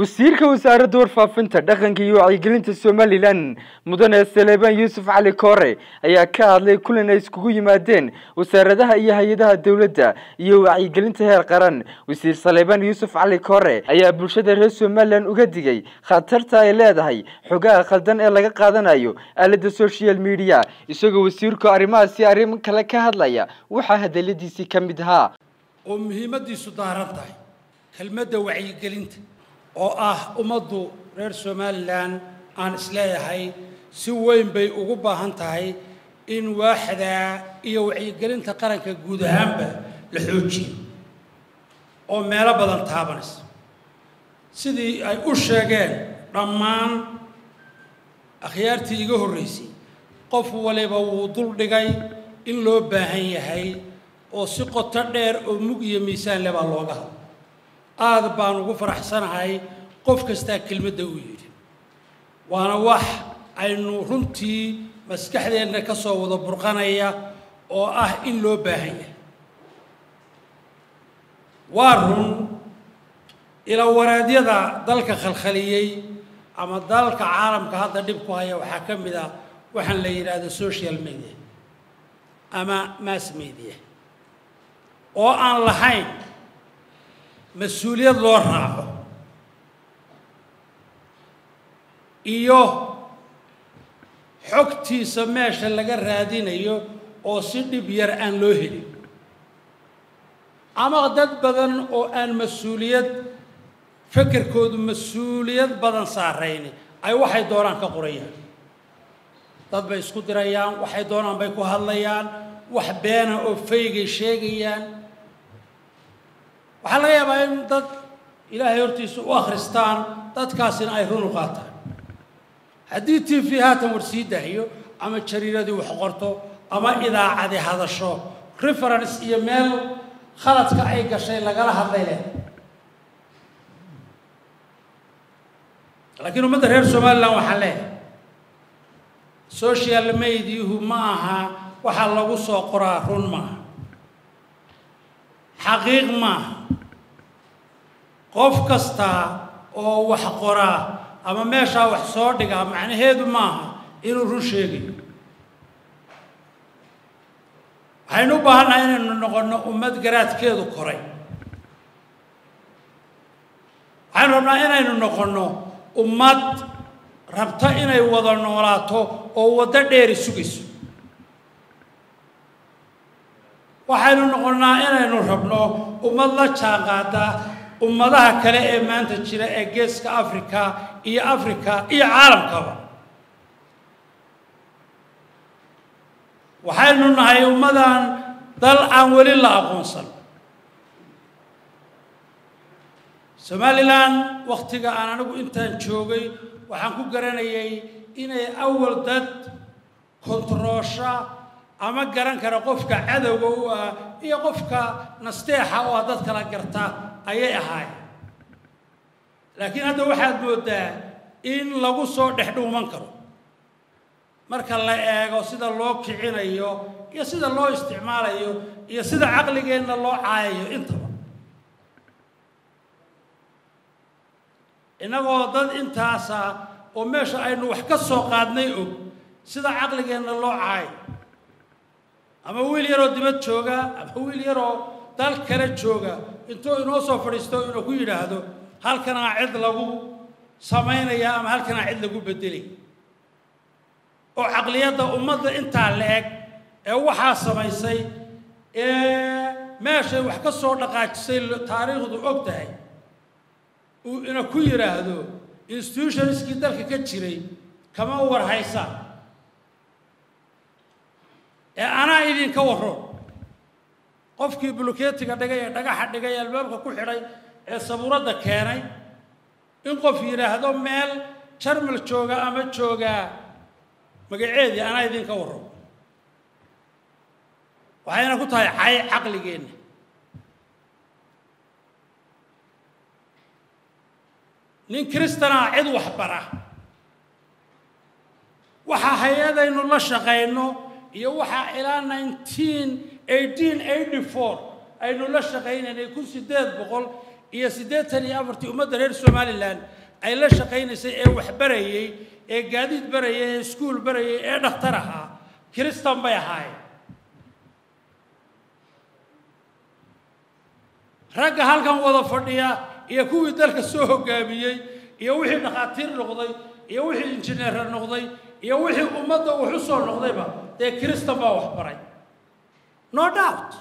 Wasiirka wasaaradda warfaafinta, dhaqanka iyo wacyigelinta Somaliland, mudane Saleebaan Yuusuf Cali Koore, ayaa ka hadlay kulan ay iskugu yimaadeen wasaaradaha iyo hay-adaha dowladda iyo wacyigelinta heer qaran. Wasiir Saleebaan Yuusuf Cali Koore ayaa bulshada reer Somaliland uga digay khatarta ay leedahay xogaha khaldan ee laga qaadanayo aalada social media. Isagoo wasiirku arrimahaasi arrin kale ka hadlaya, waxaa hadaladiisii ka mid ahaa: Oo muhiimaddiisu daaran tahay kelmadda wacyigelinta, oo ah ummaddu reer Somaliland aan isleeyahay si weyn bay ugu baahan tahay in waaxdaa iyo wacyigelinta qaranka guud ahaanba la xoojiyo, oo meelo badan taabanaysa, sidii ay u sheegeen dhammaan akhyaartii iga horraysay. Qof waliba wuu dul dhigay in loo baahan yahay, oo si qoto dheer oo mug iyo miisaan le baa looga hadla. Aad baan ugu faraxsanahay qof kastaa kelmadda uu yidhi, waana wax aynu runtii maskaxdeenna ka soo wada burqanaya oo ah in loo baahan yahay. Waa run, ilawareedyada dalka khalkhaliyey ama dalalka caalamka hadda dhib ku haya waxaa ka mid ah waxaan la yidhaahdo social media ama mass media, oo aan lahayn mas-uuliyad loo raaco iyo xogtiisa meesha laga raadinayo oo si dhib yar aan loo helin, ama dad badan oo aan mas-uuliyad fekerkoodu mas-uuliyad badan saarayni ay waxay doonaan ka qorayaan. Dad bay isku dirayaan, waxay doonaan bay ku hadlayaan, wax beena oo faygay sheegayaan. Waxaa laga yaabaa in dad Ilaahay hortiisa u akhristaan, dadkaasina ay run u qaataan. Haddii TV haatan war sii daayo ama jariiradii wax qorto ama idaacadi hadasho, reference iyo meel khaladka ay gashay lagala hadlay leh. Laakiin ummadda reer Somaliland waxaan leeyahay, social mediahu ma aha waxaa lagu soo qoraa run maaha, xaqiiq maaha. Qof kasta oo wax qoraa ama meeshaa wax soo dhigaa macnaheedu maaha inuu run sheegayo. Waxaynu u baahannahay inaynu noqonno ummad garaadkeedu koray. Waxaynu rabnaa inaynu noqonno ummad rabta inay wada noolaato oo waddo dheeri sugayso. Waxaynu noqonnaa inaynu rabno ummad la jaanqaada ummadaha kale ee maanta jira ee Geeska Africa iyo Africa iyo caalamkaba. Waxaynu nahay ummadan dal aan weli la aqoonsan. Somaliland wakhtiga aan anigu intaan joogay waxaan ku garanayay inay awal dad kontaroosha ama garan kara qofka cadowga u ah iyo qofka nasteexa oo ah dad kala garta ayay ahaayeen, laakiin hadda waxaad mooddaa in lagu soo dhex dhuuman karo marka la eego sida loo kicinayo iyo sida loo isticmaalayo iyo sida caqligeenna loo caayayo intaba. Innagoo dad intaasa oo meesha aynu wax ka soo qaadnay og sida caqligeenna loo caayo, ama wiil yaroo dibad jooga ama wiil yaroo dal kale jooga intuu inoo soo fadhiisto inuu ku yidhaahdo halkanaa cid lagu samaynaya ama halkanaa cid lagu beddelay, oo caqliyadda ummadda intaa la eg ee waxaa samaysay ee meeshay wax ka soo dhaqaajisay taariikhdu og tahay uu ina ku yidhaahdo institutionskii dalka ka jiray kama war haysaan ee anaa idinka warro. Qofkii buluketiga dhigay ee dhagaxa dhigay ee albaabka ku xidhay ee sabuuradda keenay, in qof yidhaahdo meel Jarmal jooga ama joogaa magaceedii anaa idinka warro, waxayna ku tahay cay caqligeenna. Nin kristanaa cid wax bara, waxaa hay-adaynu la shaqayno iyo waxaa ilaa 1884 aynu la shaqaynaynay, iyo 84-tii ummadda reer Somaliland ay la shaqaynaysay ee wax barayay ee gaadiid barayay ee iskuul barayay ee dhakhtar ahaa Kiristan bay ahaayeen. Ragga halkan wada fadhiya iyo kuwii dalka soo hoggaamiyey iyo wixii dhakhaatiir noqday iyo wixii injineer noqday iyo wixii ummadda wax u soo noqdayba dee Kiristan baa wax baray, no doubt.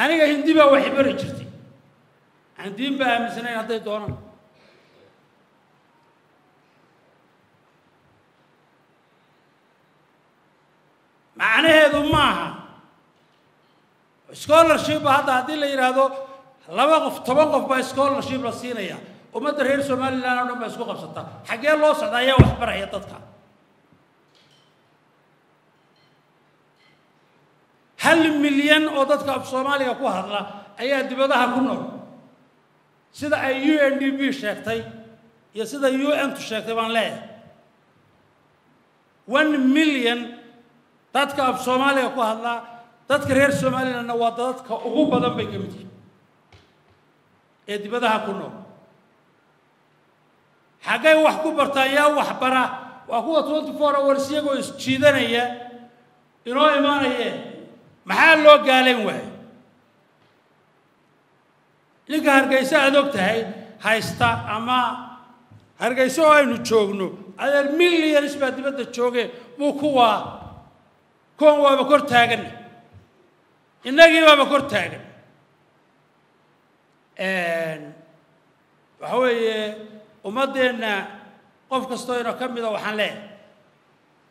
Aniga Hindi baa wax bari jirtay, aan diin baa aaminsanayn hadday doonaan. Macnaheedu maaha scholarship hadda haddii la yidhaahdo 2 qof 10 qof baa scholarship la siinaya, ummadda reer Somaliland oo dhan baa isku qabsataa. Xaggee loo socdaa? Ayaa wax baraya dadka? 1 milyan oo dadka af Soomaaliga ku hadla ayaa dibadaha ku nool, sida ay UNDP sheegtay iyo sida UN tu sheegtay baan leeyahay. 1 milyan dadka af Soomaaliga ku hadla, dadka reer Somalilandna waa dadka ugu badan bay ka mid yihiin ee dibadaha ku nool. Xaggay wax ku bartaan? Yaa wax bara? Waa kuwa 24 hours iyagoo isjiidanaya inoo imaanayee. Maxaa loo gaalayn waayey? Ninka Hargeysa aad og tahay haysta ama Hargeysa oo aynu joogno adeer millions baa dibadda joogee, muu kuwaa kuwan waaba kor taagan, innagii baaba kor taagan. Waxa weeye ummaddeenna qof kastoo inoo ka mida waxaan leeyahay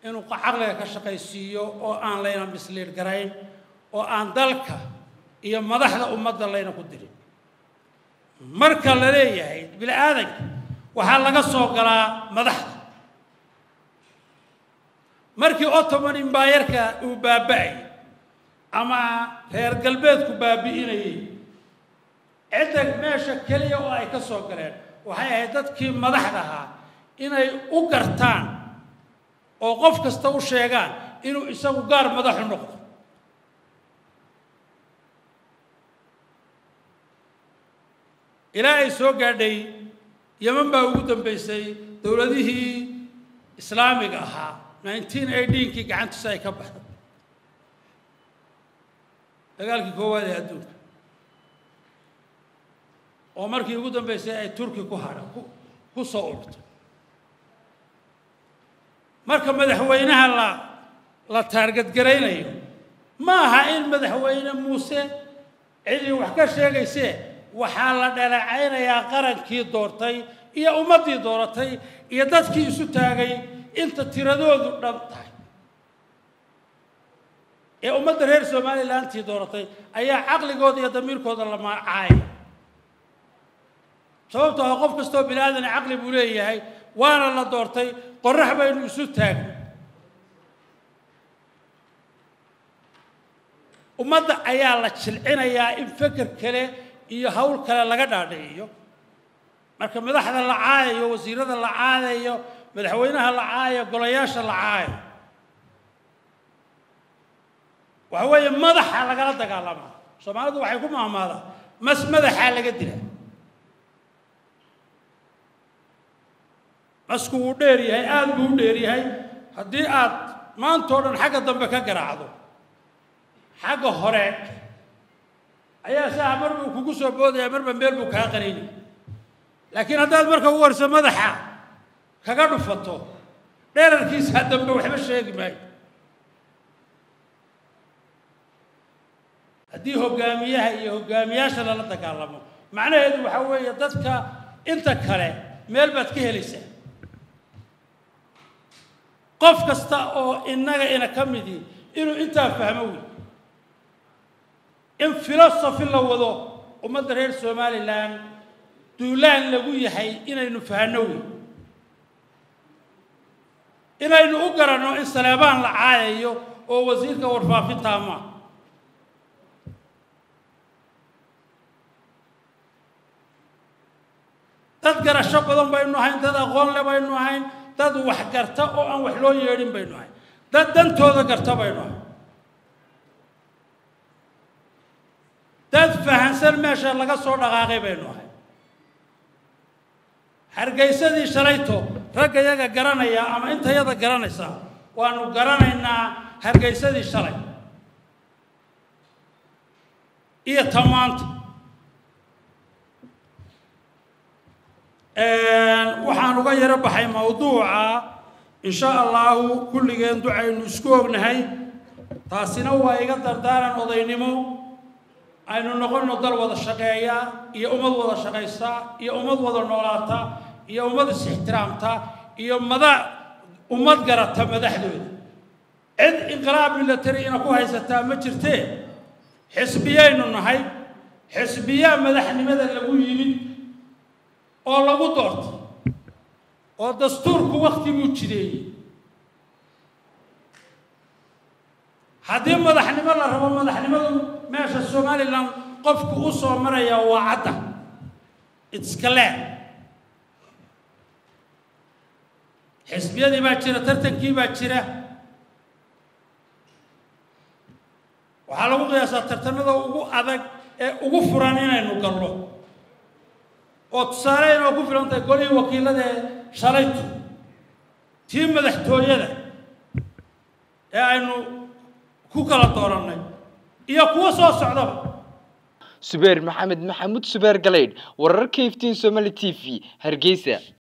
inuu caqliga ka shaqaysiiyo oo aan layna misliid garayn oo aan dalka iyo madaxda ummadda layna ku dirin. Marka la leeyahay bini aadanka waxaa laga soo galaa madaxda. Markii Ottoman Empire-ka uu baaba'ayay ama reer galbeedku baabi'inayay, cidda meesha keliya oo ay ka soo galeen waxay ahayd dadkii madaxda ahaa inay u gartaan oo qof kasta u sheegaan inuu isagu gaar madaxu noqdo. Ilaa ay soo gaadhay Yemen baa ugu dambaysay dowladihii islaamiga ahaa 1918kii gacantiisa ay ka baxday dagaalkii koowaad ee adduunka, oo markii ugu dambaysay ay Turki ku hadha ku soo urtay. Marka madaxweynaha la taargadgaraynayo ma aha in madaxweyne Muuse cidii wax ka sheegaysee, waxaa la dhalacaynayaa qarankii doortay iyo ummaddii dooratay iyo dadkii isu taagay inta tiradoodu dhan tahay ee ummadda reer Somalilandtii dooratay ayaa caqligooda iyo damiirkooda la maacaaya. Sababtoo ah qof kastoo bini aadan caqli buu leeyahay, waana la doortay, qorrax baynu isu taagnay. Ummadda ayaa la jilcinayaa in feker kale iyo hawl kale laga dhaadhiciyo. Marka madaxda la caayayo, wasiirada la caayayo, madaxweynaha la caayayo, golayaasha la caayayo, waxa weeye madaxa lagala dagaalamaa. Soomaalidu waxay ku maahmaadaa mas madaxaa laga dilaa. Masku wuu dheer yahay, aada buu u dheer yahay. Haddii aad maantoo dhan xagga dambe ka garaacdo, xagga hore ayaa saa mar buu kugu soo boodaya, marba meel buu kaa qanaynaya. Laakiin haddaad marka ugu horeyso madaxa kaga dhufato, dherarkiisa dambe waxba sheegi maayo. Haddii hoggaamiyaha iyo hoggaamiyaasha lala dagaalamo, macnaheedu waxaa weeye dadka inta kale meel baad ka helaysaa. Qof kasta oo innaga ina ka midii inuu intaa fahmo wey, in filosofi la wado ummadda reer Somaliland duulaan lagu yahay inaynu fahanno wey, inaynu u garanno in Saleebaan la caayayo oo wasiirka warfaafintaa maaha. Dad garasho badan baynu ahayn, dad aqoon le baynu ahayn, dad wax garta oo aan wax loo yeedhin baynu ahayn, dad dantooda garta baynu ahayn, Dad fahansan meesha laga soo dhaqaaqay baynu ahay. Hargeysadii shalayto ragga yaga garanaya ama intayada garanaysa waanu garanaynaa hargeysadii shalay iyo tamaanta. Waxaan uga yaro baxay mawduuca. Insha Allahu kulligeen ducaynu isku ognahay, taasina waa iga dardaaran odaynimo. Aynu noqonno dal wada shaqeeya iyo ummad wada shaqaysa iyo ummad wada noolaata iyo ummad is-ixtiraamta iyo mada ummad garata madaxdooda. Cid inqilaab military ina ku haysataa ma jirtee, xisbiyaynu nahay, xisbiyaa madaxnimada lagu yimid oo lagu doortay oo dastuurku wakti buu jideeyey. Haddii madaxnimo la rabo, madaxnimadu meesha Somaliland qofku u soo maraya waa cadda, it's clear. Xisbiyadii baa jira, tartankii baa jira. Waxaa lagu qiyaasaa tartamada ugu adag ee ugu furan inaynu galno, oo tusaale inoo ku filan tahay golihii wakiilada ee shalaytu, tii madaxtooyada ee aynu ku kala doorannay iyo kuwo soo socdaba. Subeer Maxamed Maxamuud, Subeer Galeydh, wararka Iftiin Somali TV, Hargeysa.